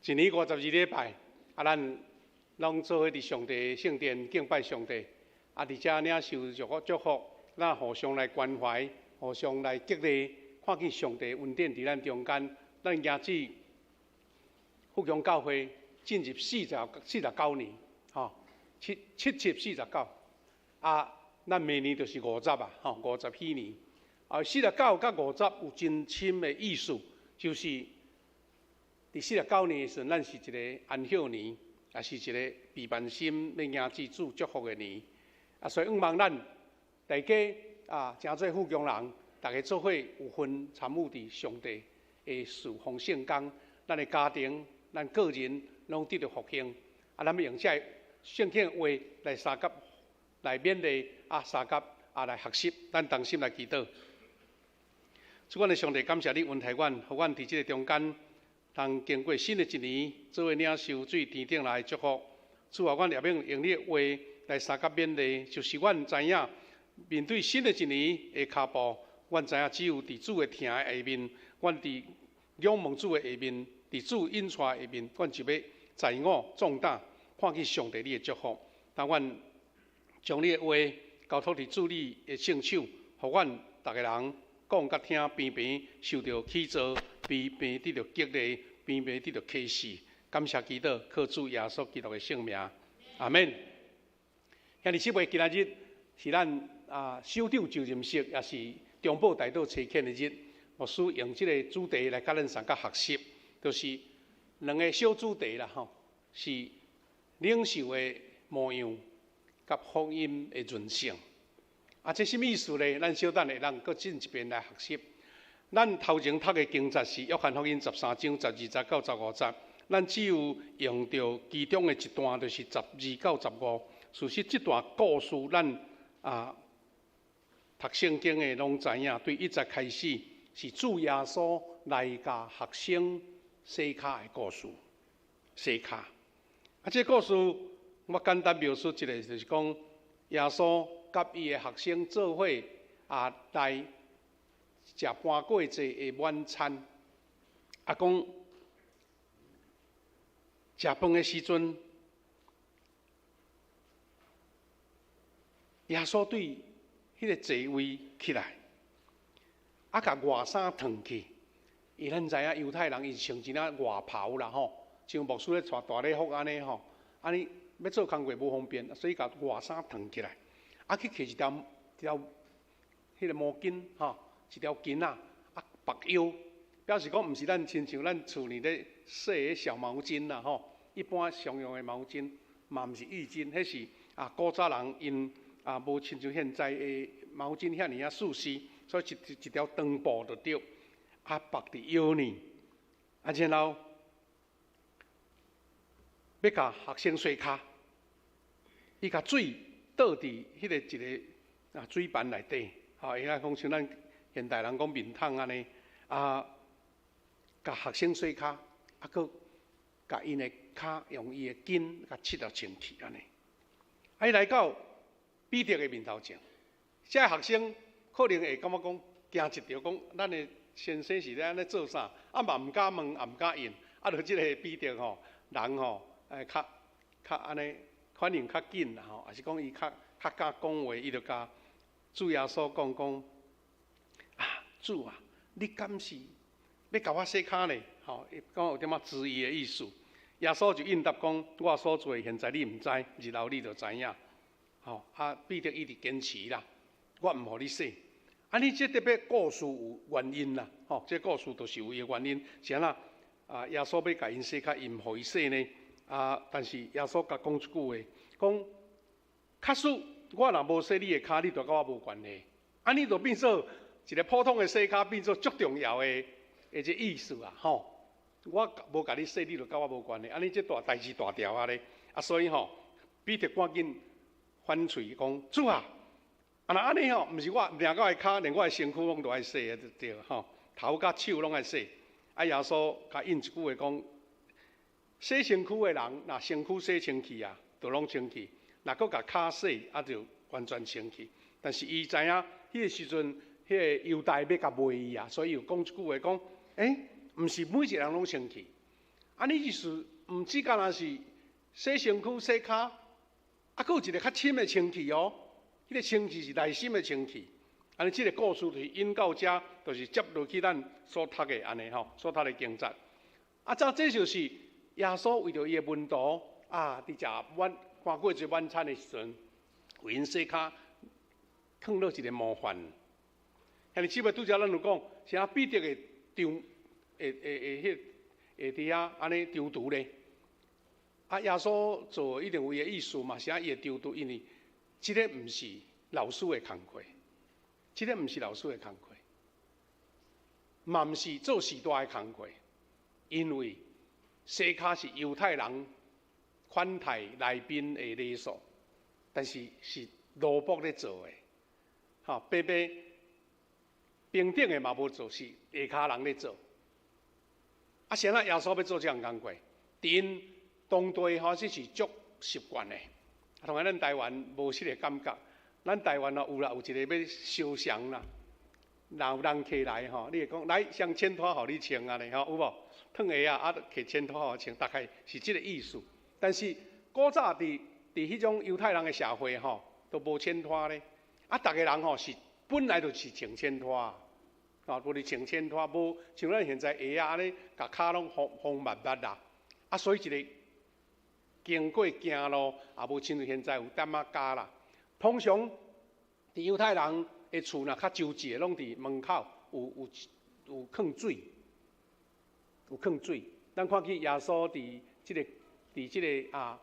一年52禮拜，啊，咱攏做伙佇上帝聖殿敬拜上帝，啊，佇遮領受祝福祝福，咱互相來關懷，互相來激勵，看見上帝恩典佇咱中間，咱行至富強教會進入49年，吼，七七七四十九，啊，咱明年就是五十啊，吼，50禧年。啊，四十九佮五十有真深的意思，就是佇四十九年的時陣，咱是一个安息年，也是一个避萬心欲迎接主祝福的年。啊，所以向望咱大家啊，誠濟富強人，逐家做伙有份參與佇上帝的事奉聖工，咱的家庭、咱個人攏得著復興。啊，咱欲用這个聖經的話來相佮來勉勵啊，相佮啊來學習，咱同心來祈禱。主阮的上帝，感謝你恩待阮，予阮佇這个中間，通經過新的一年，做伙領受對天頂來的祝福。主啊，阮也欲用你的話來相佮勉勵，就是阮知影面對新的一年的跤步，阮知影只有佇主的疼的下面，阮佇仰望主的下面，佇主引帶下面，阮就欲自我壯膽，看見上帝你的祝福。當阮將你的話交託佇主你的聖手，予阮逐个人講佮聽，平平受著啟造，平平得著激勵，平平得著啟示。感謝基督，靠主耶穌基督的聖名，阿們。兄弟姊妹，今仔日是咱啊首長就任式，也是中保代禱差遣的日。牧師用這个主題來佮咱相佮學習，就是兩个小主題啦，吼，是領袖的模樣佮福音的潤性。啊，這啥物意思呢？咱小等下，咱閣進一遍來學習。咱頭前讀的經節是約翰福音13章12節到15節，咱只有用著其中的一段，就是12到15。事實這段故事，咱啊讀聖經的攏知影，對1節開始是主耶穌來共學生洗跤的故事。洗跤。啊，這個故事我簡單描述一下，就是講耶穌佮伊的學生做伙啊來食盤過節的晚餐。啊，講食飯的時陣，耶穌對彼个座位起來，啊，共外衫脫去。因為咱知影猶太人伊穿一領外袍啦吼，像牧師咧穿大禮服按呢吼，按呢欲做工課無方便，所以共外衫脫起來，啊去摕一條條彼个毛巾吼，一條巾仔啊縛腰，表示講毋是咱親像咱厝裡咧洗的小毛巾啦吼，一般常用的毛巾嘛毋是浴巾，彼是啊古早人𪜶啊無親像現在的毛巾遐爾仔舒適，所以一一條長布就對，啊縛佇腰呢，啊然後欲共學生洗跤，伊共水倒佇彼个一个啊水盤內底，吼，伊講像咱現代人講面桶按呢，啊，共學生洗跤，啊，閣共𪜶的跤用伊的巾共拭予清氣按呢。啊，伊來到彼得的面頭前，這个學生可能會感覺講驚一跳，講咱的先生是咧按呢做啥？啊嘛毋敢問，也毋敢應。啊，著這个彼得吼，人吼，會較較按呢反應較緊啦吼，抑是講伊較較敢講話，伊就共主耶穌講講啊，主啊，你敢是欲共我洗跤呢？吼，伊講有點仔質疑的意思。耶穌就應答講：我所做的，現在你毋知，日後你就知影。吼，啊，彼得一直堅持啦，我毋予你洗。啊，呢這特別故事有原因啦，吼，這故事就是有伊的原因，是按怎？啊，耶穌欲共𪜶洗跤，伊毋予伊洗呢？啊，但是耶穌共講一句話，講確實我若無洗你的跤，你就佮我無關係。按呢就變做一个普通的洗跤，變做足重要的的這意思啊，吼！我無共你洗，你就佮我無關係。按呢這大代誌大條啊咧，啊，所以吼，彼得趕緊反喙講：主啊，啊若按呢吼，毋是我連我的跤，連我的身軀攏都愛洗啊，對吼，頭佮手攏愛洗。啊，耶穌共應一句話講：洗身軀的人，若身軀洗清氣啊，就攏清氣；若閣共跤洗，啊，就完全清氣。但是伊知影，彼个時陣，彼个猶大欲共賣伊啊，所以又講一句話講：欸，毋是每一个人攏清氣。按呢意思，毋止干焦是洗身軀、洗跤，啊，閣有一个較深的清氣哦。彼個清氣是內心的清氣。按呢，這个故事就是引到遮，就是接落去咱所讀的按呢吼，所讀的經節。啊，這就是耶穌為著伊的門徒啊，佇食晚過節晚餐的時陣，為𪜶洗跤，囥落一个模範。兄弟姊妹，拄才咱有講，是按怎彼得會張會會會彼會佇遐按呢踌躇咧？啊，耶穌做一定有伊的意思嘛，是按怎伊會踌躇？因為這个毋是老師的工課，這个毋是老師的工課，嘛毋是做序大的工課，因為洗跤是猶太人款待來賓的禮數，但是是奴僕咧做的，吼，白白平等的嘛無做，是下跤人咧做。啊，啥人耶穌欲做這項工課？佇𪜶當地吼，這是足習慣的。當然咱台灣無這个感覺，咱台灣哦有啦，有一个欲相賞啦，若有人客來吼，你會講來先穿脫予你穿按呢吼，有無？脫鞋仔啊，摕穿脫予穿，大概是這个意思。但是古早佇彼種猶太人的社會吼，都無穿脫咧。啊，逐个人吼是本來就是穿穿脫，啊，無咧穿穿脫，無像咱現在鞋仔按呢，共跤攏封封密密啦。啊，所以一个經過行路，也無親像現在有墊仔膠啦。通常佇猶太人的厝若較周濟，攏佇門口有囥水，有囥水。咱看見耶穌佇這个啊，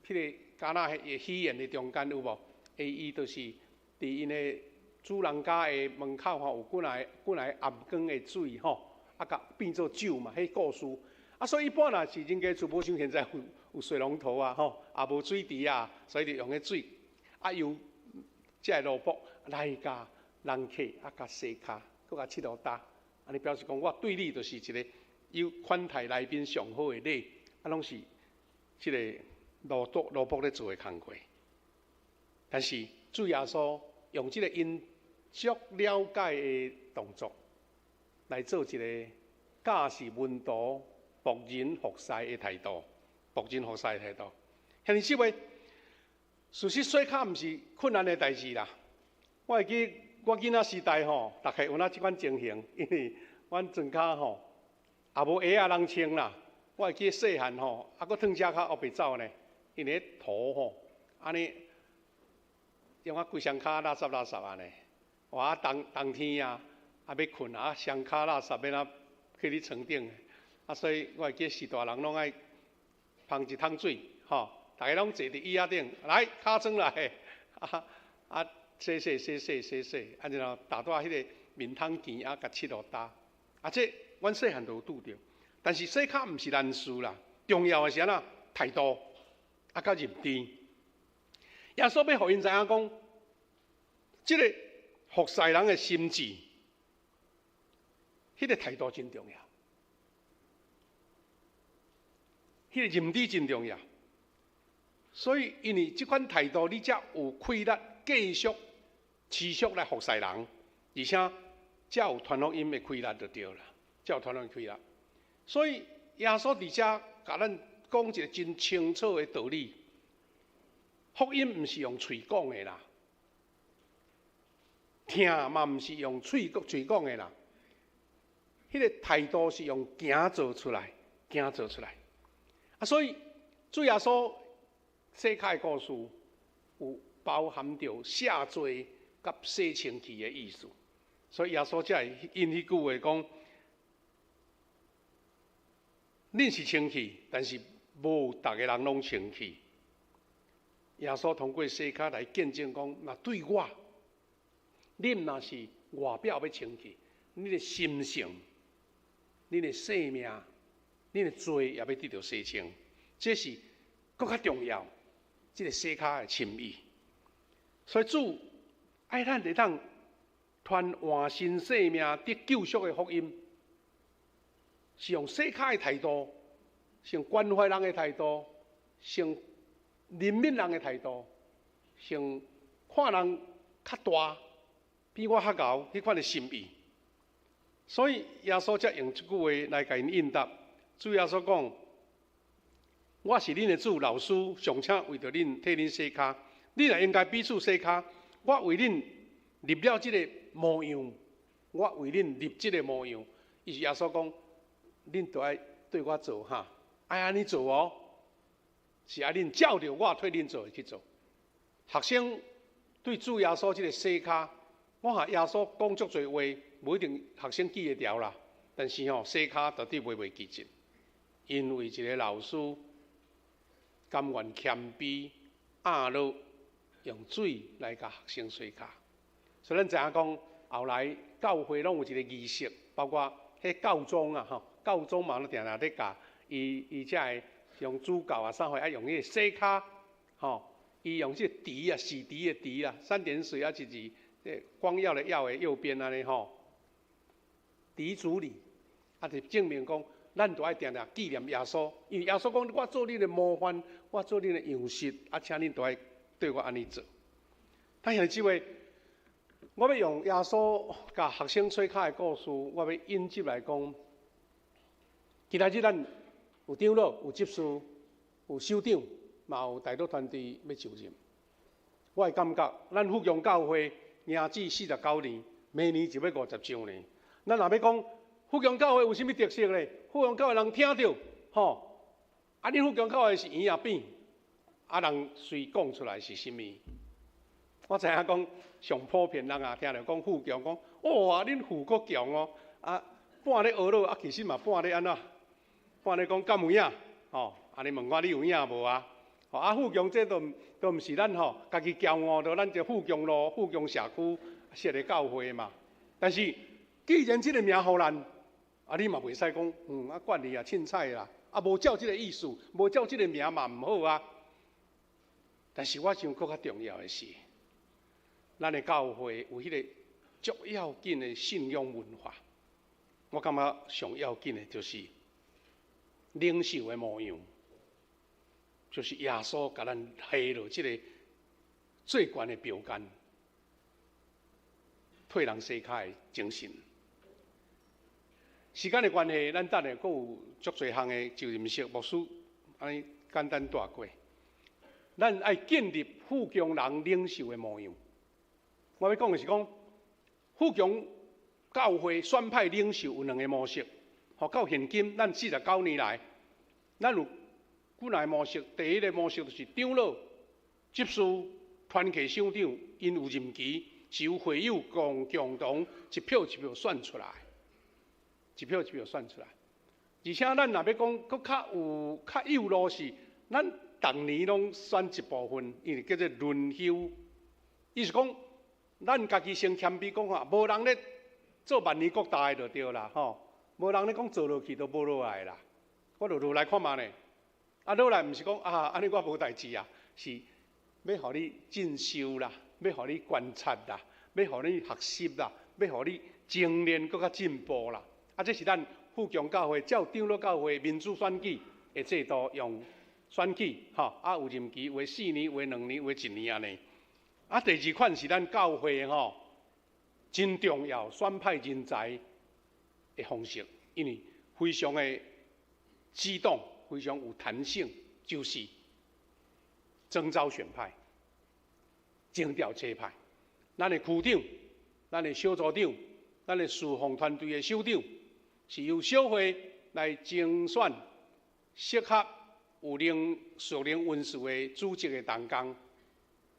彼个迦拿的喜宴的中間有無？伊就是佇𪜶的主人家的門口吼，有幾若幾若个頷光的水吼，啊，共變做酒嘛，彼故事。啊，所以一般若是人家厝無像現在有水龍頭啊，吼，也無水池啊，所以就用彼水。啊，由這个奴僕來共人客啊，共洗跤，閣共拭落焦。按呢表示講，我對你就是一个有款待來賓上好的禮，啊，攏是這个奴僕咧做的工課。但是主耶穌用這个𪜶足了解的動作來做一个教示門徒僕人服侍的態度，僕人服侍的態度。兄弟姊妹，事實洗跤毋是困難的代誌啦。我會記我囡仔時代吼，大概有那這款情形，因為阮庄跤吼也無鞋仔通穿啦。我會記細漢吼，啊，閣脫只跤烏白走呢，因為彼塗吼，按呢用啊規雙跤垃圾垃圾按呢。哇！冬冬天啊，啊欲睏啊，雙跤垃圾欲按怎囥佇床頂？啊，所以我會記序大人攏愛捧一桶水，吼，逐家攏坐佇椅仔頂，來跤裝來，啊啊，洗洗洗洗洗洗，啊然後踏蹛彼个面桶墘啊，共拭落焦。啊，這阮細漢就有拄著，但是洗跤毋是難事啦，重要的是按怎態度，啊，佮認知。耶穌欲予𪜶知影講，這个服侍人的心志，彼个態度真重要，彼个認知真重要。所以，因為這款態度，你才有氣力繼續持續來服侍人，而且才有傳福音的氣力就對啦，才有傳福音的氣力。所以，耶穌佇遮共咱講一个真清楚的道理：福音毋是用喙講的啦，聽嘛毋是用喙講的啦，彼个態度是用行做出來，行做出來。啊，所以主耶穌洗跤的故事有包含著赦罪佮洗清氣的意思，所以耶穌才會引彼句話講：恁是清氣，但是無逐个人攏清氣。耶穌通過洗跤來見證講：若對我，恁若是外表欲清氣，恁的心性、恁的生命、恁的罪也欲得著洗清，這是閣較重要。這个洗跤的深意，所以主愛咱會當傳換新生命得救贖的福音，是用洗跤的態度，是用關懷人的態度，是用憐憫人的態度，是用看人較大，比我較𠢕彼款的心意。所以耶穌才用這句話來共𪜶應答。主耶穌講：我是恁的主老師，尚且為著恁替恁洗跤，恁也應該彼此洗跤。我為恁立了這个模樣，我為恁立這个模樣。伊是耶穌講，恁都愛對我做哈，愛按呢做哦，是愛恁照著我替恁做的去做。學生對主耶穌這个洗跤，我看耶穌講足濟話，無一定學生記會牢啦。但是吼，洗跤絕對袂袂記得，因為一个老師甘願謙卑壓落，用水來共學生洗跤。所以咱知影講，後來教會攏有一个儀式，包括彼教宗啊，吼，教宗嘛攏定定咧共伊伊才會用主教啊，啥貨愛用彼个洗跤，吼，伊用這個滌啊，洗滌的滌啦，三點水啊，一字，光耀的耀的右邊按呢吼，滌主禮，啊，就證明講，咱都愛定定紀念耶穌，因為耶穌講，我做恁的模範，我做恁的樣式，啊，請恁都愛對我按呢做。但兄弟姊妹，我欲用耶穌共學生洗跤的故事，我欲引入來講，今仔日咱有長老、有執事、有首長，嘛有代禱團隊欲就任。我會感覺，咱富強教會行至49年，明年就欲50週年。咱若欲講富強教會有啥物特色咧？富強教會人聽著，吼，啊，恁富強教會是圓抑扁？啊，人隨講出來是啥物？我知影講上普遍人啊，聽著講富強，講哇，恁富閣強哦，啊，半咧呵咾，啊，其實嘛半咧按怎？半咧講敢有影？吼，啊，你問我你有影無啊？吼，啊，富強這都毋是咱吼家己驕傲，著咱這富強路、富強社區設的教會嘛。但是既然這个名予咱，啊，你嘛袂使講，啊，慣例啊，凊彩啦，啊，無照這个意思，無照這个名嘛毋好啊。但是我想閣較重要的是，咱的教會有彼个足要緊的信仰文化。我感覺上要緊的就是領袖的模樣，就是耶穌共咱下落這个最懸的標杆，替人洗跤的精神。時間的關係，咱等下閣有足濟項的就任式，牧師按呢簡單帶過。咱愛建立富強人領袖的模樣。我欲講的是講，富強教會選派領袖有兩个模式。吼，到現今咱49年來，咱有幾若个模式。第一个模式就是長老、執事、團契首長，𪜶有任期，是由會友共同一票一票選出來，一票一票選出來。而且咱若欲講閣較有較幼路是，咱逐年攏選一部分，因為叫做輪休。意思講，咱家己先謙卑講話，無人咧做萬年國大的就對啦，吼，無人咧講做落去都無落來啦。我就落來看覓咧，啊落來毋是講啊，按呢我無代誌啊，是欲予你進修啦，欲予你觀察啦，欲予你學習啦，欲予你精練閣較進步啦。啊，這是咱富強教會照長老教會民主選舉的制度用選舉，吼，啊有任期，有的4年，有的2年，有的一年按呢。啊，第二款是咱教會吼真重要選派人才的方式，因為非常的機動，非常有彈性，就是徵召選派、徵調差派。咱的區長、咱的小組長、咱的侍奉團隊的首長，是由小會來徵選適合有靈屬靈恩賜的主職的同工。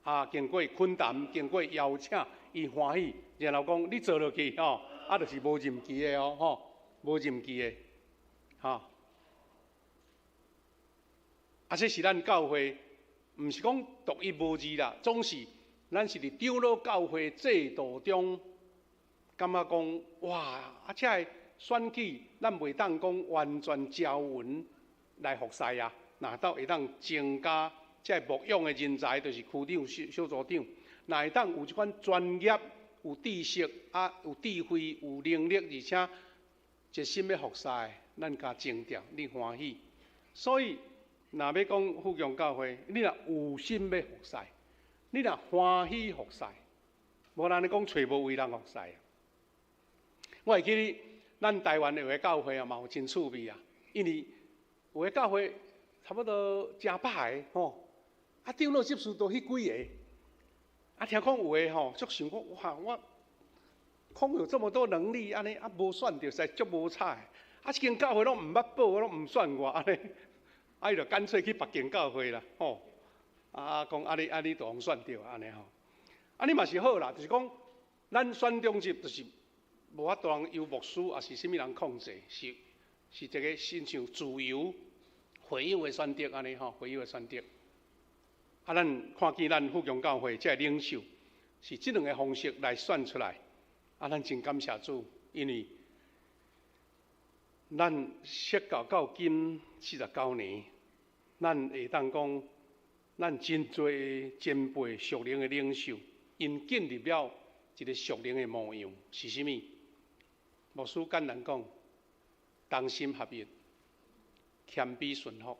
啊，經過懇談，經過邀請，伊歡喜，然後講你做落去吼，啊，就是無任期的哦，吼，無任期的，吼。啊，這是咱教會，毋是講獨一無二啦，總是咱是佇長老教會制度中，感覺講哇，啊，這个選舉咱袂當講完全招勻來服侍啊，若到會當增加這个牧養的人才，就是區長、小組長，若會當有這款專業、有知識、啊有智慧、有能力，而且一心欲服侍，咱共徵調，你歡喜。所以，若欲講富強教會，你若有心欲服侍，你若歡喜服侍，無人咧講揣無位人服侍。我會記得咱台灣有个教會啊，嘛有真趣味啊。因為有的教會差不多成百个吼，啊長老執事都彼幾个，啊聽講有的吼，足想講哇，我空有這麼多能力，按呢啊無選著，實在足無彩。啊，這間教會攏毋捌報，攏毋選我按呢，啊伊就乾脆去別間教會啦，吼。啊講啊你啊你就予選著按呢吼，按呢嘛是好啦，就是講咱選長執就是無法度人由牧師抑是啥物人控制，是一個親像自由會友的選擇按呢吼，會友的選擇。啊，咱看見咱富強教會這个領袖是這兩个方式來選出來，啊，咱真感謝主，因為咱設教到今49年，咱會當講，咱真濟前輩屬靈的領袖，𪜶建立了一個屬靈的模樣，是啥物？牧師簡單講，同心合意，謙卑順服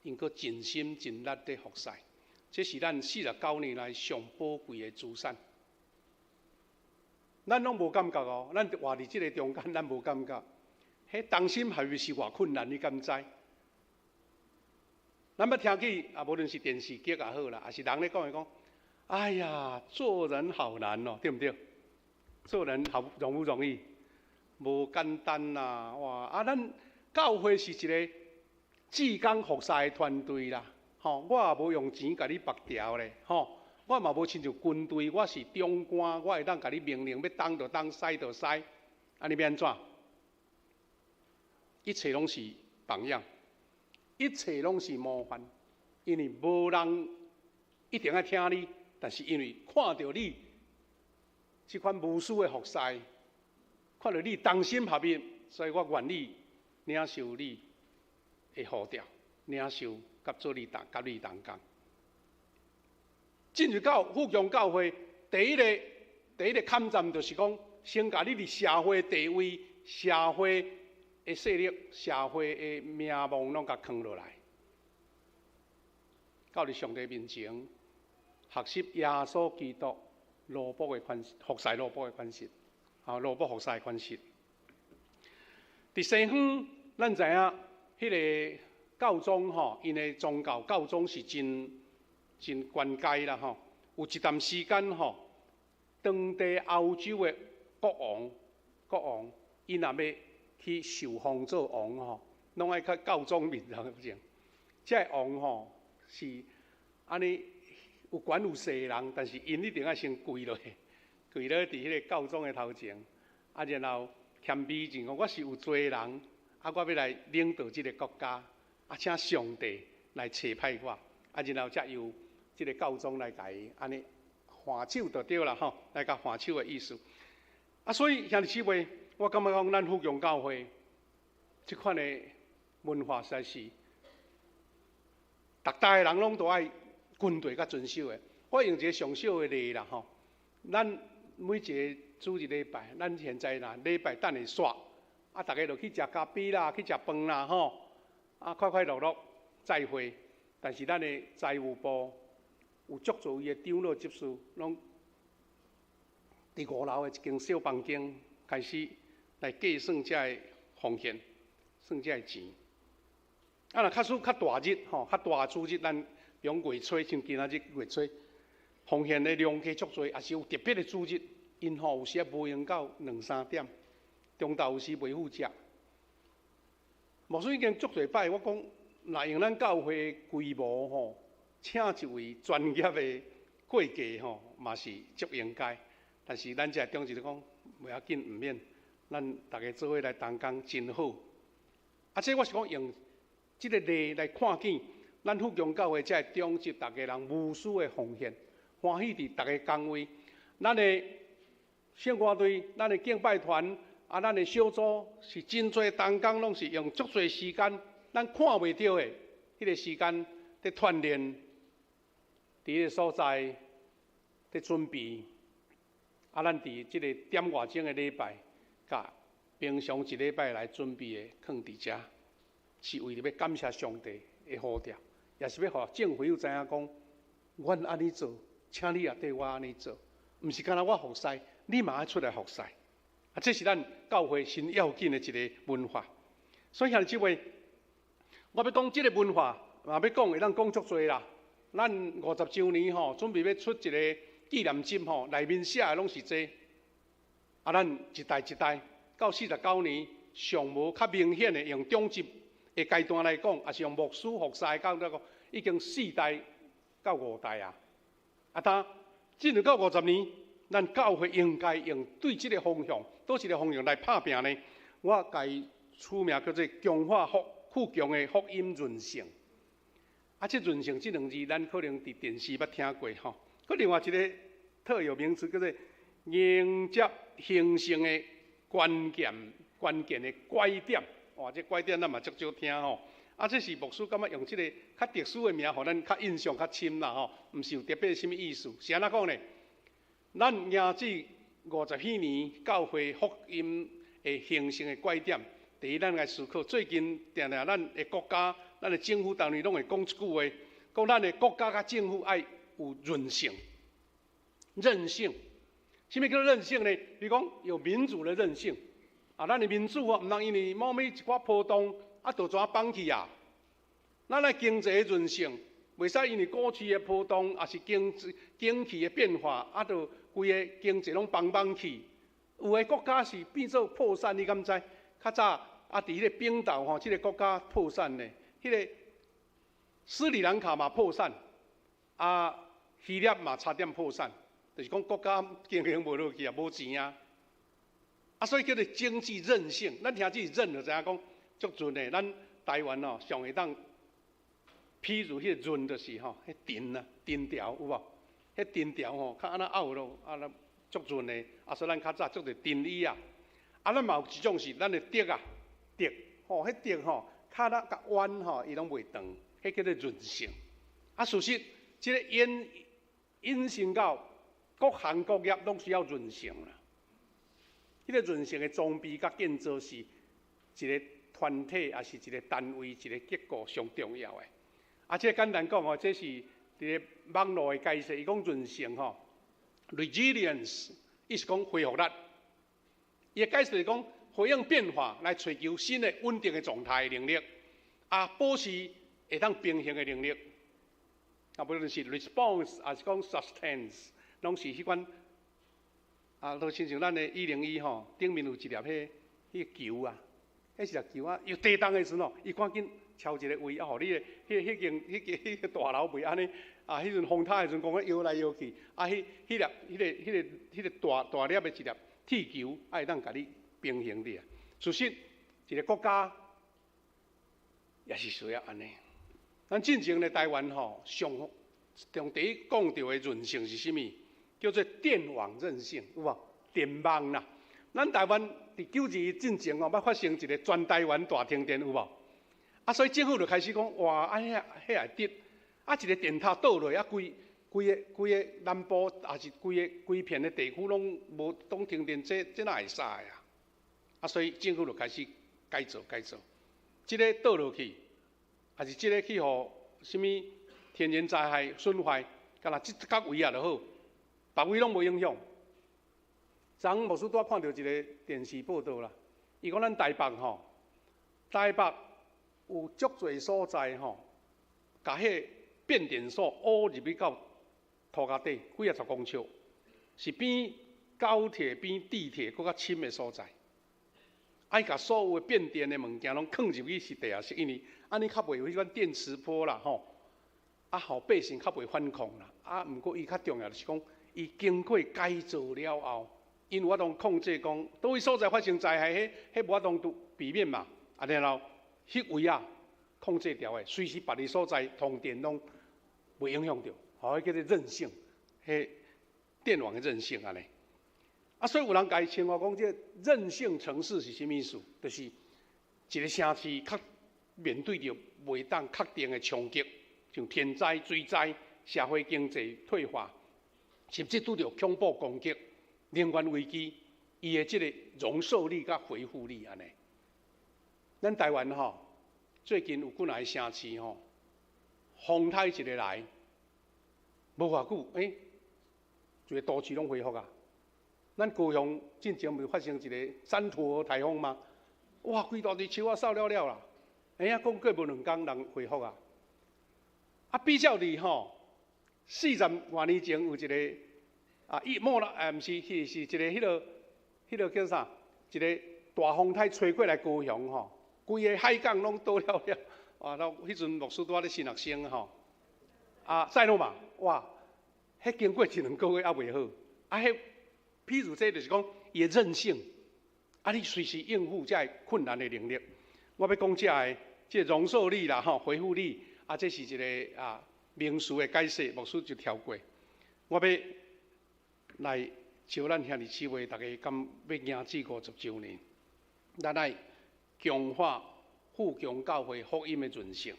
，𪜶閣盡心盡力地服侍，這是咱49年來上寶貴的資產。咱攏無感覺哦，咱活佇這个中間，咱無感覺。彼同心合意是偌困難，你敢知？咱捌聽起啊，無論是電視劇也好啦，抑是人咧講的講，哎呀，做人好難哦，對毋對？做人好容不容易？無簡單啦，哇！啊，咱教會是一個志工服侍的團隊啦，吼，我也無用錢共你縛牢咧，吼，我嘛無親像軍隊，我是長官，我會當共你命令欲東就東，西就西，按呢欲按怎？一切攏是榜樣，一切攏是模範，因為無人一定愛聽你，但是因為看著你這款無私的服侍，看著你同心合意，所以我願意領受你的呼召，領受佮做你同佮你同工。進入到富強教會，第一个坎站就是講，先共你佇社會地位、社會的勢力、社會的名望攏共囥落來，到佇上帝面前學習耶穌基督奴僕的款式，服侍奴僕的款式，啊，奴僕服侍的款式。佇西方，咱知影彼个教宗吼，𪜶的宗教教宗是真真懸階啦吼。有一段時間吼，當地歐洲的國王，𪜶若欲去受封做王吼，攏愛去教宗面前。這个王吼是按呢有權有勢的人，但是𪜶一定愛先跪落去，跪落佇彼個教宗的頭前，啊，然後謙卑認講我是有罪的人，啊，我欲來領導這个國家，啊，請上帝來差派我，啊，然後才由這个教宗來共伊按呢按手就對啦吼，來共按手的意思。啊，所以兄弟姊妹，我感覺講咱富強教會這款的文化實在是，逐代的人攏都愛跟隨佮遵守的。我用一个上小的例啦吼，咱每一个主日禮拜，咱現在若禮拜等下煞，啊，逐家就去食咖啡啦，去食飯啦吼，啊，快快樂樂再會。但是咱的財務部有足濟位的長老執事，攏佇五樓的一間小房間開始來計算這个奉獻，算這个錢。啊，若假使較大日吼，較大主日，咱用月初，像今仔日月初，奉獻的量加足濟，抑是有特別的主日，𪜶吼有時仔無閒到兩三點，中晝有時袂赴食。牧師已經足濟擺，我講，若用咱教會規模吼，請一位專業的會計吼，嘛是足應該。但是咱這長執就講，袂要緊，毋免，咱逐家做伙來同工真好。啊，這我是講用這个例來看見，咱富強教會這个長執，逐家人無私的奉獻，歡喜佇逐个崗位。咱的聖歌隊、咱的敬拜團、啊，咱的小組是真濟同工，攏是用足濟時間，咱看袂著的彼个時間，佇鍛鍊，佇彼个所在，佇準備。啊，咱佇這个點外鐘的禮拜，佮平常一禮拜來準備的，囥佇遮，是為著欲感謝上帝的呼召，也是欲予眾會友知影講，阮按呢做，請你也綴我按呢做，毋是干焦我服侍，你嘛愛出來服侍。啊，這是咱教會真要緊的一个文化。所以兄弟姊妹，我欲講這个文化，嘛欲講會當講足濟啦。咱50周年吼，準備欲出一个紀念集吼，內面寫的攏是這。啊，咱一代一代到49年，上無較明顯的用長執的階段來講，抑是用牧師服侍到這個已經四代到五代啊。啊，當進入到五十年，咱教會應該用對這个方向，佗一个方向來拍拚呢？我共伊取名叫做強化福富強的福音韌性。啊，這韌性這兩字，咱可能佇電視捌聽過吼。閣另外一个特有名詞叫做迎接興盛的關鍵的拐點。哇，這拐點咱嘛足少聽吼。啊，這是牧師感覺用這个較特殊的名，予咱較印象較深啦吼。毋是有特別啥物意思，是按怎講呢？咱迎接50彼年教會福音的興盛的拐點，第一，咱來思考，最近定定咱的國家、咱的政府當然攏會講一句話，講咱的國家佮政府愛有韌性、韌性。啥物叫做韌性呢？比如講有民主的韌性，啊，咱的民主啊，毋通因為某物一寡波動，啊，就怎放棄啊？咱的經濟的韌性，袂使因為股市的波動，抑是經濟景氣的變化，啊，就規个經濟攏崩崩去。有的國家是變做破產，你敢知？較早啊，佇彼个冰島吼，這个國家破產呢，彼个斯里蘭卡嘛破產，啊，希臘嘛差點破產，就是講國家經營無落去啊，無錢啊。啊，所以叫做經濟韌性。咱聽這韌就知影講足韌的。咱台灣哦，上會當，譬如彼個韌就是吼，彼藤啊，藤條有無？彼藤條吼，較按呢拗落，啊，那足韌的。啊，所以咱較早足濟藤椅啊。啊，咱嘛有一種是咱的竹啊，竹吼，彼竹吼，較若共彎吼，伊攏袂斷，彼叫做韌性。啊，事實這个延延伸到各行各業攏需要韌性啦。彼个韌性的裝備佮建造是一个團體，抑是一个單位，一个結構上重要的。啊，這個簡單講吼，這是佇咧網路的解釋。伊講韌性吼，resilience，意思講恢復力。伊的解釋是講，回應變化來尋求新的穩定的狀態能力，啊，保持會當平衡的能力。啊，不論是 response，抑是講 sustains，攏是彼款。啊，就親像咱的101吼，頂面有一粒彼彼球啊，彼是粒球啊，有地動的時陣吼，伊趕緊敲一个位，啊，予你的彼彼間彼个彼个大樓袂按呢。啊，彼陣風颱的時陣，講搖來搖去，啊，彼彼粒彼个彼个彼个大大粒的一粒鐵球，啊，會當共你平衡佇啊。事實，一个國家也是需要按呢。咱進前的台灣吼，上上第一講著的韌性是啥物？叫做電網韌性，有無？電網啦。咱台灣佇9·21進前吼，捌發生一个全台灣大停電，有無？啊，所以政府就開始講，哇，按呢彼會得，啊，一个電塔倒落，啊，規規个規个南部，抑是規个規片的地區攏無攏停電，這這哪會使啊？啊，所以政府就開始改造改造，這个倒落去，抑是這个去予啥物天然災害損壞，干焦這角位仔就好，別位攏無影響。昨昏牧師拄仔看著一个電視報道啦，伊講咱台北吼，台北有足濟所在吼，共彼變電所挖入去到塗跤底幾仔十公尺，是比高鐵、比地鐵閣較深的所在。愛共所有的變電的物件攏囥入去是地下室，因為按呢較袂有彼款電磁波啦吼，啊，予百姓較袂反抗啦。啊，毋過伊較重要就是講，伊經過改造了後，𪜶有法度控制講，佗位所在發生災害，彼彼無法度都避免嘛。啊，然後彼位啊控制牢的，隨時別个所在通電攏袂影響著，吼，彼叫做韌性，彼電網的韌性按呢。啊，所以有人共伊稱呼講，這個韌性城市是啥物意思？就是一个城市較面對著袂當確定的衝擊，像天災、水災、社會經濟退化，甚至拄著恐怖攻擊、能源危機，伊的這个容受力佮恢復力按呢。咱台灣吼，最近有幾若个城市吼，風颱一个來，無偌久，欸，一个都市攏恢復啊。咱高雄進前毋是發生一个三途颱風嗎？哇，規大堆樹仔掃了了啦。哎呀，講過無兩工，人恢復啊。啊，比較佇吼，40外年前有一個啊，伊莫啦，哎，毋是，是是一個彼個彼個叫啥？一個大風台吹過來高雄吼，規個海港攏倒了了。啊，那彼陣牧師拄仔咧新學生吼。啊，賽諾瑪，哇，彼經過一兩個月猶袂好。啊，彼譬如這就是講伊的韌性，啊，你隨時應付這个困難的能力。我欲講這个，這個容受力啦，吼，回復力，啊，這是一個啊名詞的解釋，牧師就跳過。我欲來招咱兄弟姊妹，逐家敢欲行至50週年，咱愛強化富強教會福音的韌性。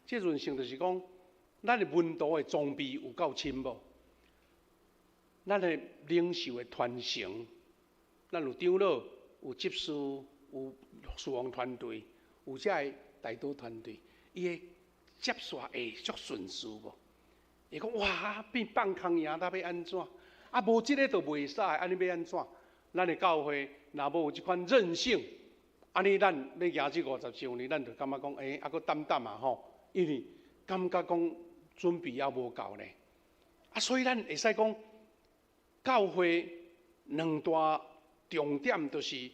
這韌性就是講，咱的門徒的裝備有夠深無？咱的領袖的傳承，咱有長老、有執事、有事奉團隊、有這个代禱團隊，伊的接線會足順遂無？會講哇，變放空營，那欲按怎？啊，無這个就袂使，按呢欲按怎？咱的教會若無有這款韌性，按呢咱欲行這50週年，咱就感覺講，欸，猶閣等等啊吼，因為感覺講準備猶無夠呢。啊，所以咱會使講，教會兩大重點就是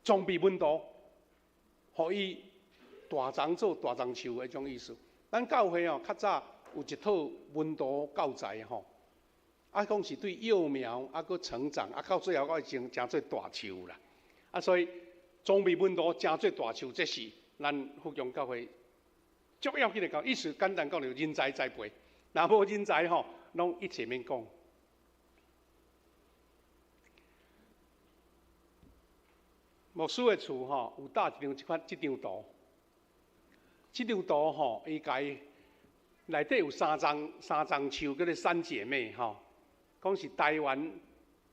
裝備門徒，予伊大欉做大欉樹彼種意思。咱教會哦，較早有一套門徒教材吼，啊，講是對幼苗啊，閣成長，啊，到最後閣會成成做大樹啦。啊，所以裝備門徒成做大樹，這是咱福強教會足要緊的教。意思簡單講，就人才栽培。若無人才吼，攏一切免講。牧師的厝吼，有搭一張這款這張圖，這張圖吼，伊共伊內底有三欉三欉樹，叫做三姐妹吼，講是台灣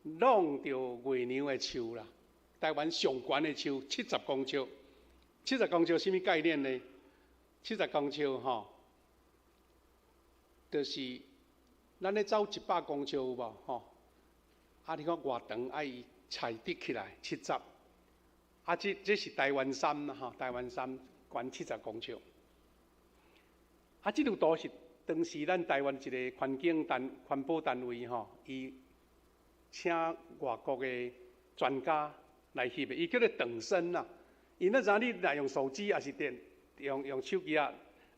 挵著月娘的樹啦，台灣上懸的樹七十公尺，七十公尺啥物概念呢？七十公尺吼，就是咱咧走100公尺有無吼？啊，你看偌長，愛伊裁直起來七十。啊，這這是台灣杉啦，吼，台灣杉懸七十公尺。啊，這張圖是當時咱台灣一個環境單環保單位吼，伊請外國的專家來翕的，伊叫做等深啦。因咱知影你若用手機，抑是電用用手機啊，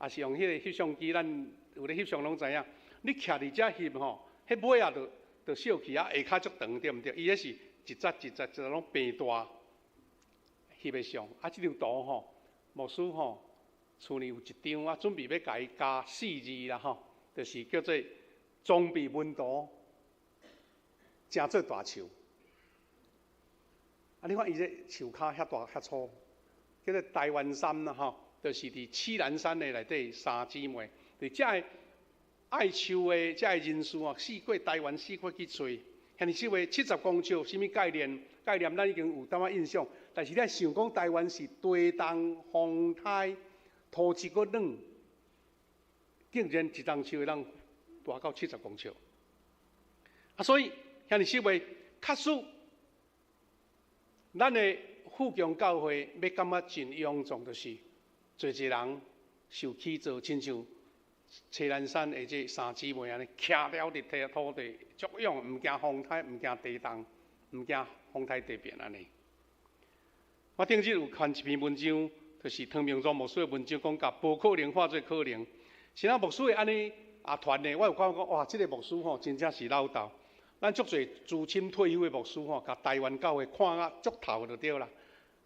抑是用彼个翕相機，咱有咧翕相攏知影。你徛佇遮翕吼，彼尾仔就就小去啊，下跤足長，對毋對？伊彼是一節一節一節攏變大。翕的相，啊，這張圖吼，牧師吼，厝裡有一張，啊，準備欲共伊加四字啦吼，就是叫做裝備門徒，成做大樹。啊，你看伊這樹跤遐大遐粗，叫做台灣杉啦吼，就是佇澗蘭山的內底三姊妹，佇遮个愛樹的遮个人士哦，四界台灣四界去揣。兄弟姊妹，七十公尺啥物概念？概念咱已經有淡仔印象，但是你想講台灣是地動風颱土質閣軟，竟然一欉樹會當大到七十公尺。啊，所以兄弟姊妹，確實，咱的富強教會欲感覺真臃腫，就是濟濟人受起造，親像澗蘭山的這三姊妹按呢，徛了佇土地，足勇，毋驚風颱，毋驚地動，毋驚風颱地變按呢。我頂日有看一篇文章，就是湯明宗牧師的文章，講共無可能化做可能。是啊，牧師會按呢啊傳的，我有感覺講，哇，這個牧師吼，真正是老道。咱足濟資深退休的牧師吼，共台灣教會看啊足透就對啦。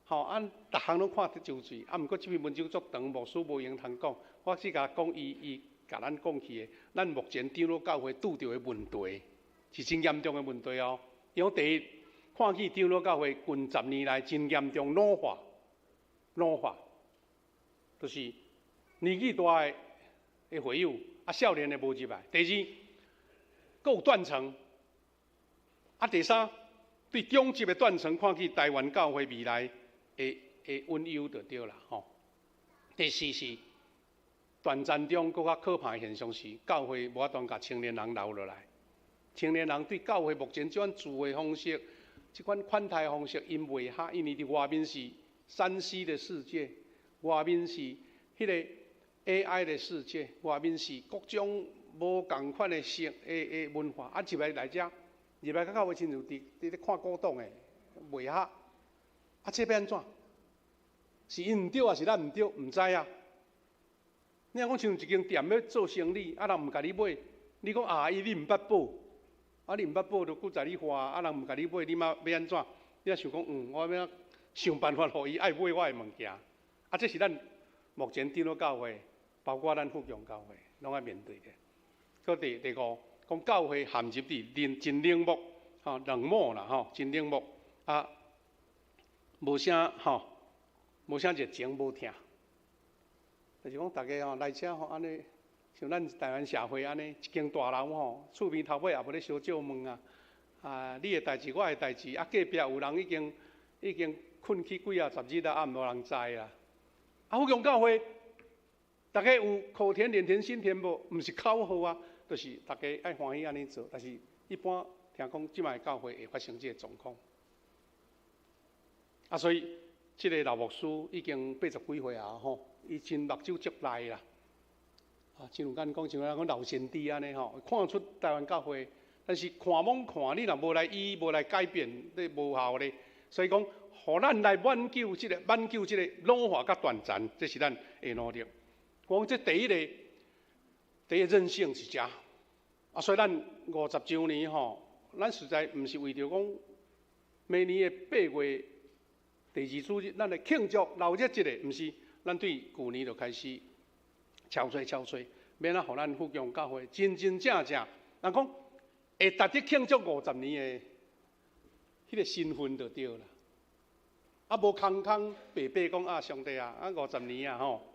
吼，按逐項攏看得周全。啊，毋過這篇文章足長，牧師無閒通講。我只共講伊伊共咱講去的。咱目前長老教會拄著的問題是真嚴重的問題哦。因為第一，看起長老教會近10年來真嚴重老化，老化，就是年紀大的的會友，啊，少年的無入來。第二，閣有斷層。啊，第三，對中級的斷層看起台灣教會未來會會隱憂就對啦，吼。第四是斷層中閣較可怕的現象是，教會無法度共青年人留落來。青年人對教會目前這款住的方式、這款款待方式𪜶袂合，因為佇外面是3C 的世界，外面是彼個 AI 的世界，外面是各種無仝款的生的文化，啊入來來遮，入來較較會親像佇咧看古董的，袂合。啊，這欲按怎？是𪜶毋對，抑是咱毋對？毋知啊。你若講像一間店欲做生理，啊人毋共你買，你講啊伊你毋捌報，啊你毋捌報就閣在你話，啊人毋共你買，你嘛欲按怎？你若想講，我欲想辦法予伊愛買我的物件。啊，這是咱目前長老教會，包括咱富強教會，攏愛面對的。閣第五，講教會陷入佇冷真冷漠，吼冷漠啦，吼真冷漠，啊，無啥吼，無啥熱情，無疼。就是講，逐家吼來遮吼按呢，像咱台灣社會按呢，一間大樓吼，厝邊頭尾也無咧相借問啊。啊，你的代誌，我的代誌，啊隔壁有人已經睏去幾仔十日啊，啊無人知啦。啊，富強教會，逐家有口甜臉甜心甜無？毋是口號啊，就是逐家愛歡喜按呢做。但是一般聽講，這擺教會會發生這个狀況。啊，所以這个老牧師已經80幾歲啊，吼，伊真目睭足利啦。啊，親像咱講，像咱講老先知按呢吼，看出台灣教會，但是看罔看，你若無來醫，無來改變，你無效咧。所以講，予咱來挽救這个，挽救這个老化佮斷層，這是咱的努力。講這第一個韌性是遮，啊，所以咱50週年吼，咱實在毋是為著講每年的8月第二主日，咱來慶祝鬧熱這个，毋是，咱對舊年就開始敲催敲催，欲按怎予咱富強教會真真正正，人講會值得慶祝五十年的彼个身份就對啦。啊，無空空白白講啊，上帝啊，啊五十年啊吼，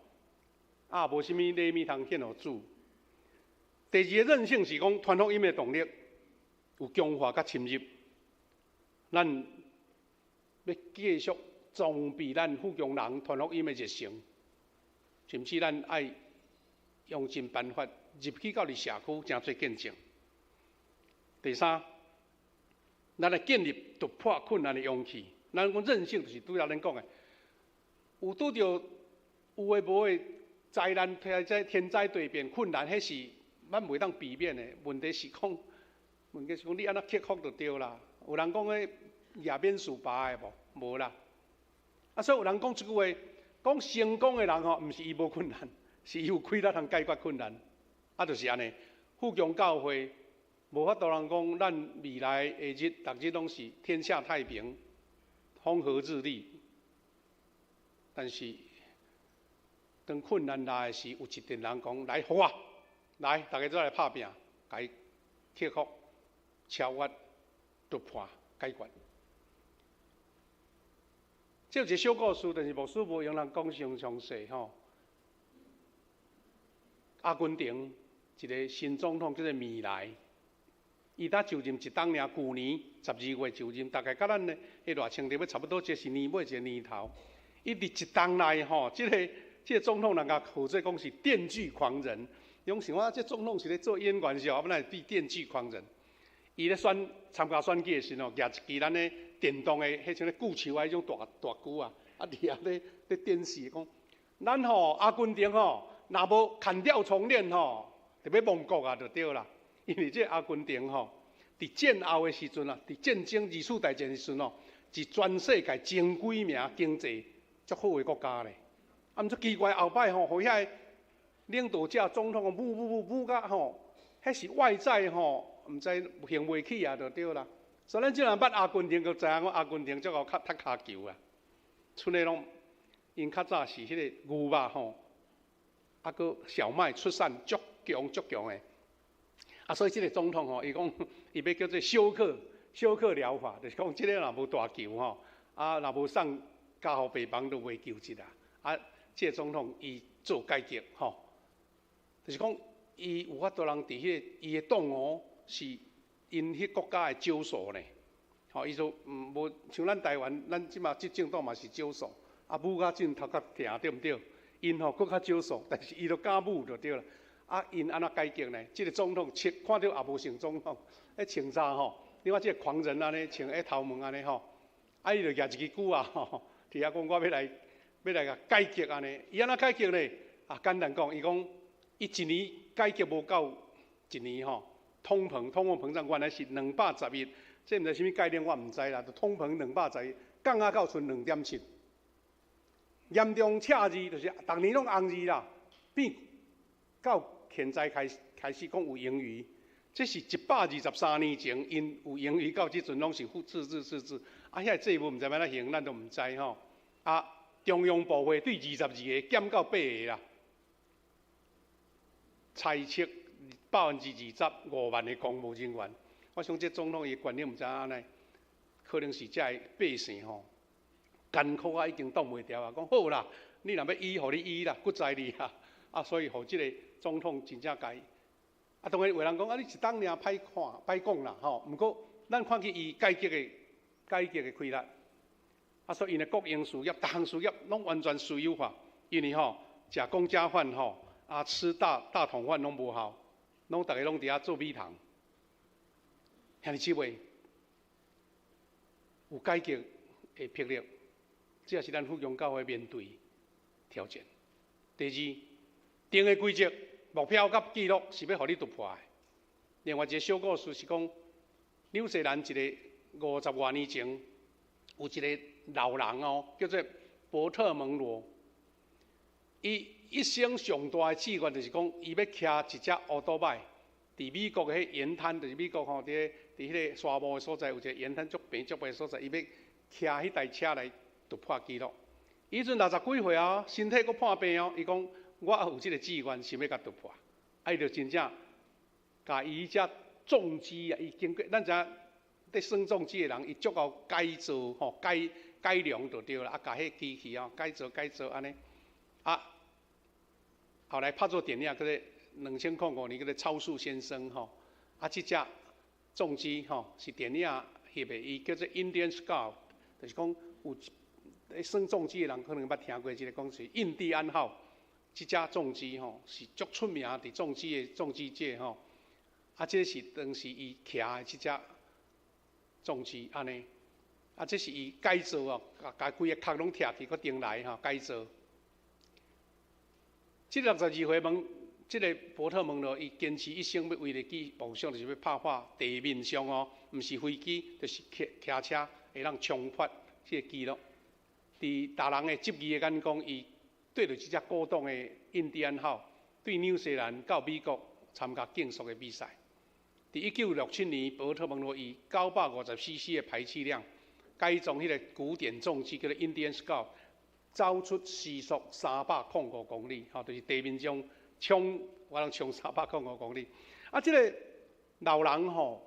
啊無啥物禮物通獻予主。第二个韌性是講傳福音的動力有強化佮深入，咱欲繼續裝備咱富強人傳福音的熱誠，甚至咱愛用盡辦法入去到佇社區，誠濟見證。第三，咱來建立突破困難的勇氣。咱講韌性，就是拄才咱講的，有拄著有的無的災難、天災、天災地變困難，彼是咱袂當避免的。問題是講，你按怎克服就對啦。有人講彼也免事拔的無？無啦。啊，所以有人講一句話，講成功的人吼，毋是伊無困難，是伊有氣力通解決困難。啊，就是按呢。富強教會無法度人講，咱未來的日，逐日攏是天下太平、風和日麗。但是當困難來的時，有一陣人講來，予我來，逐家做來拍拚，共伊克服、超越、突破、解決。這有一個小故事，但是牧師無閒通講傷詳細吼。阿根廷一个新總統叫做米萊，伊才就任一冬爾，舊年12月就任，大概佮咱的賴清德欲差不多，這是年尾一个年頭。伊佇一冬內吼，這个總統人共號做講是電鋸狂人，伊講想啊，這總統是咧做演員是後，欲按怎變電鋸狂人？伊咧選參加選舉的時陣吼，舉一支咱的電動的，彼種咧鋸樹仔彼種大大鋸啊，啊佇遐咧電視講，咱吼阿根廷吼，若無砍掉重練吼，就欲亡國啊，就對啦。因為這阿根廷吼，佇戰後的時陣啊，佇戰爭二次大戰的時陣吼，是全世界前幾名經濟足好的國家咧。啊，毋足奇怪，後擺吼，予遐个領導者總統舞舞舞舞甲吼，彼是外在吼，毋知行袂起啊，就對啦。所以咱這人捌阿根廷，就知影講阿根廷足𠢕較踢跤球啊。賰的攏，𪜶較早是彼个牛肉吼，啊，閣小麥出產足強足強的。啊，所以這个總統吼，伊講伊欲叫做休克療法，就是講這个若無大球吼，啊，若無送加護病房都袂救治啦。啊，這个總統伊做改革吼，就是講伊有法度人佇彼个伊的黨哦，是𪜶彼國家的少數呢。吼，伊說無像咱台灣，咱這馬執政黨嘛是少數，啊，舞甲真頭殼疼，對毋對？𪜶吼閣較少數，但是伊都敢舞就對啦。啊，𪜶按怎改革呢？這个總統穿看著也無像總統，彼穿衫吼，你看這个狂人按呢，穿咧頭毛按呢吼，啊，伊就舉一支鋸仔吼，佇遐講我欲來共解決按呢。伊按怎解決咧？啊，簡單講，伊講伊一年改革無夠一年吼，通貨膨脹原來是211，這毋知啥物概念，我毋知啦。就通膨兩百十一，降啊到賰2.7，嚴重赤字，就是逐年攏紅字啦，變到現在開始講有盈餘，這是123年前，𪜶有盈餘到這陣攏是負赤字赤字，啊，遐債務毋知欲按怎還，咱都毋知吼。啊，中央部會對22個減到八個啦，裁撤25萬個公務人員。我想這總統伊權力毋知按呢，可能是遮个百姓吼，艱苦啊已經擋袂牢啊，講好啦，你若欲醫，予你醫啦，骨在你啊，啊，所以予這个總統真正共伊。啊，當然有人講啊，你一冬爾歹看歹講啦吼。毋過咱看見伊改革的氣力，啊，所以𪜶的國營事業、逐項事業攏完全私有化，因為吼食公家飯吼，啊吃大桶飯攏無效，攏逐个攏佇遐做米蟲。兄弟姊妹，有改革的魄力，這也是咱富強教會面對挑戰。第二，定的規則、目標佮記錄是欲予你突破的。另外一个小故事是講，紐西蘭一个50外年前，有一个老人哦，叫做伯特蒙羅。伊一生上大的志願就是講，伊欲騎一隻烏多擺，佇美國的彼鹽灘，就是美國吼，佇彼个沙漠的所在，有一个鹽灘足平足平的所在，伊欲騎彼台車來突破紀錄。伊彼陣60幾歲啊，身體閣破病哦。伊講我有這个志願，想欲共突破。啊，伊就真正共伊彼隻重機啊，伊經過咱知影，佇耍重機的人，伊足夠改造吼，改良就對啦。啊，共彼機器哦改造改造按呢。啊，後來拍做電影，叫做2005年叫做《超速先生》吼。啊，這隻重機吼是電影翕的，伊叫做 Indian Scout，就是講有咧耍重機的人可能捌聽過這个講是印第安號。這隻重機吼是足出名，佇重機的重機界吼。啊，這是當時伊騎的這隻重機按呢。啊，這是伊改造哦，共規个殼攏拆去，閣重來吼改造。這62歲問這个伯特蒙羅，伊堅持一生欲為了伊夢想，就是欲拍破地面上哦，毋是飛機，就是騎騎車會當衝破這个紀錄。佇大人的質疑的眼光，伊綴著這隻古董的印第安號，對紐西蘭到美國參加競速的比賽。佇1967年，伯特蒙羅以950 cc 的排氣量，改裝彼个古典重機，叫做 Indian Scout，走出時速305公里，吼，就是地面上衝，我通衝305公里。啊，這个老人吼，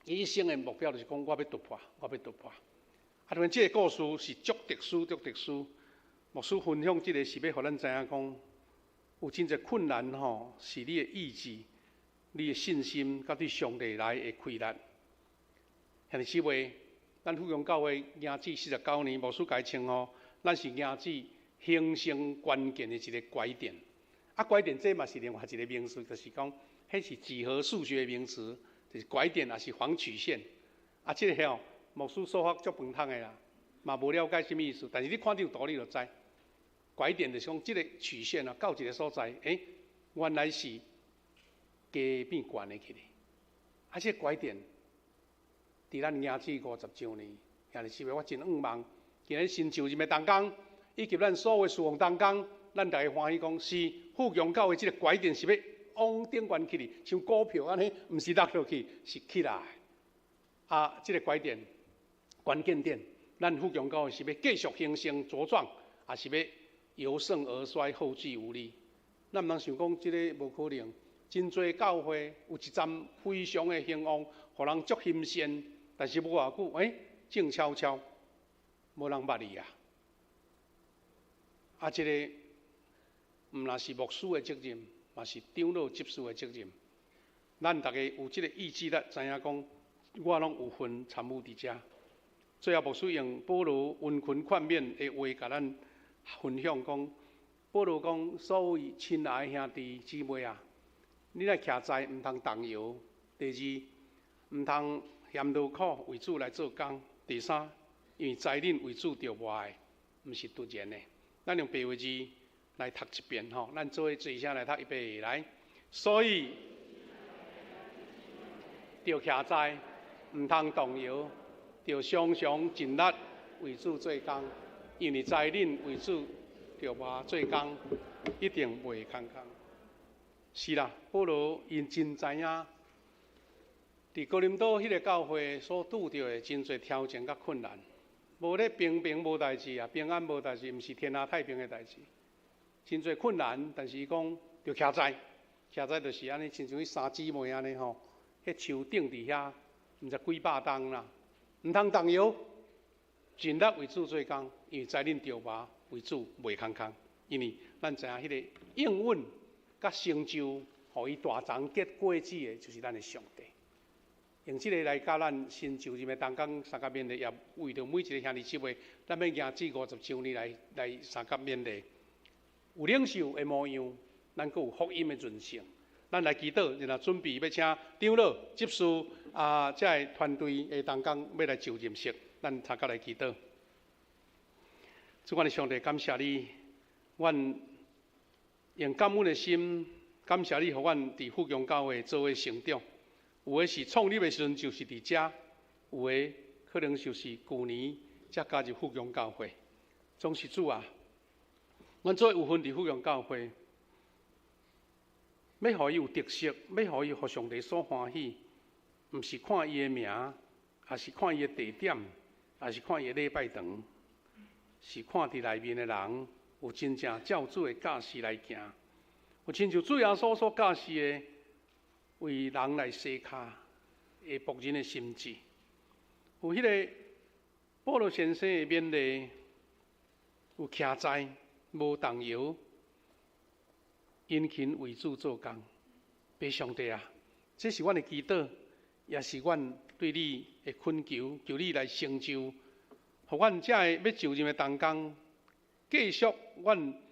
伊一生的目標就是講，我欲突破，我欲突破。啊，當然這个故事是足特殊、足特殊。牧師分享這个是欲予咱知影講，有真濟困難吼，是你的意志、你的信心，佮對上帝來的氣力。兄弟姊妹，咱富強教會行至49年，牧師共伊稱呼，咱是行至興盛關鍵的一个拐點。啊，拐點這嘛是另外一个名詞，就是講，彼是幾何數學的名詞，就是拐點，也是黃曲線。啊，這个吼，牧師數學足飯桶的啦，嘛無了解啥物意思，但是你看著圖你就知。拐點就是講，這个曲線啊，到一个所在，欸，原來是加變懸的起來。啊，這个拐點，佇咱行至50周年，兄弟姊妹，我真向望，今日新就任的同工，以及咱所有事奉同工，咱逐家歡喜講，是富強教會這个拐點是欲往頂懸起來，像股票按呢，毋是落落去，是起來。啊，這个拐點關鍵點，咱富強教會是欲繼續興盛茁壯，抑是欲由盛而衰，後繼無力？咱毋通想講這个無可能。真濟教會有一陣非常的興旺，予人足欣羨，但是無偌久，欸，靜悄悄，無人捌伊啊。啊，這个毋但是牧師的責任，嘛是長老執事的責任。咱逐家有這个意志力，知影講，我攏有份參與佇遮。最後，牧師用保羅殷勤勸勉的話，共咱分享講，保羅講：所有親愛的兄弟姊妹啊，你若徛在毋通動搖。第二，毋通嫌勞苦為主來做工；第三，因為知恁為主著磨的，毋是徒然的。咱用白話字來讀一遍吼，咱做伙齊聲來讀，預備來。所以，著徛在，毋通動搖，著常常盡力為主做工，因為知恁為主著磨做工，一定袂空空。是啦，保羅𪜶真知影，佇哥林多彼个教會所拄著的真濟挑戰佮困難，無咧平平無代誌啊，平安無代誌，毋是天下太平的代誌，真濟困難，但是伊講著徛在，徛在就是按呢，親像彼三姊妹按呢吼，彼樹頂佇遐，毋知幾百冬啦，毋通動搖，盡力為主做工，因為知恁著磨為主袂空空，因為咱知影彼个應允佮成就，予伊大欉結果子的，就是咱的上帝。用這个來佮咱新就任的同工相佮勉勵，也為著每一个兄弟姊妹，咱欲行至50週年來來相佮勉勵。有領袖的模樣，咱閣有福音的潤性。咱來祈禱，然後準備欲請長老、執事啊，這个團隊的同工欲來就任式，咱大家來祈禱。主，阮的上帝，感謝你，阮用感恩的心，感謝你，予阮佇富強教會做伙成長。有的是創立的時陣就是佇遮，有的可能就是舊年才加入富強教會。總是主啊，阮做有份佇富強教會，欲予伊有特色，欲予伊予上帝所歡喜，毋是看伊的名，抑是看伊的地點，抑是看伊的禮拜堂，是看佇內面的人有真正照主的教示來行，有親像主耶穌所教示的，為人來洗跤的僕人的心志，有彼个保羅先生的勉勵，有徛在無動搖，殷勤為主做工。父上帝啊，這是阮的祈禱，也是阮對你的懇求，求你來成就，予阮這个欲就任的同工，繼續阮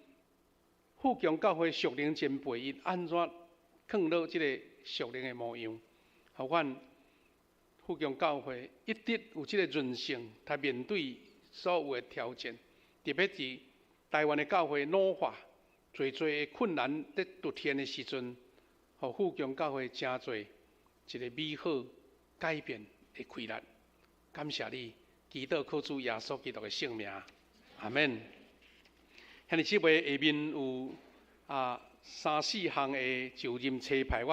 富強教會屬靈前輩𪜶按怎囥落這个屬靈的模樣，予阮富強教會一直有這個韌性，來面對所有的挑戰，特別佇台灣的教會老化，濟濟的困難佇出現的時陣，予富強教會成做一個美好改變的氣力。感謝你，祈禱靠主耶穌基督的聖名，阿們。兄弟姊妹，下面有三四項的就任差派。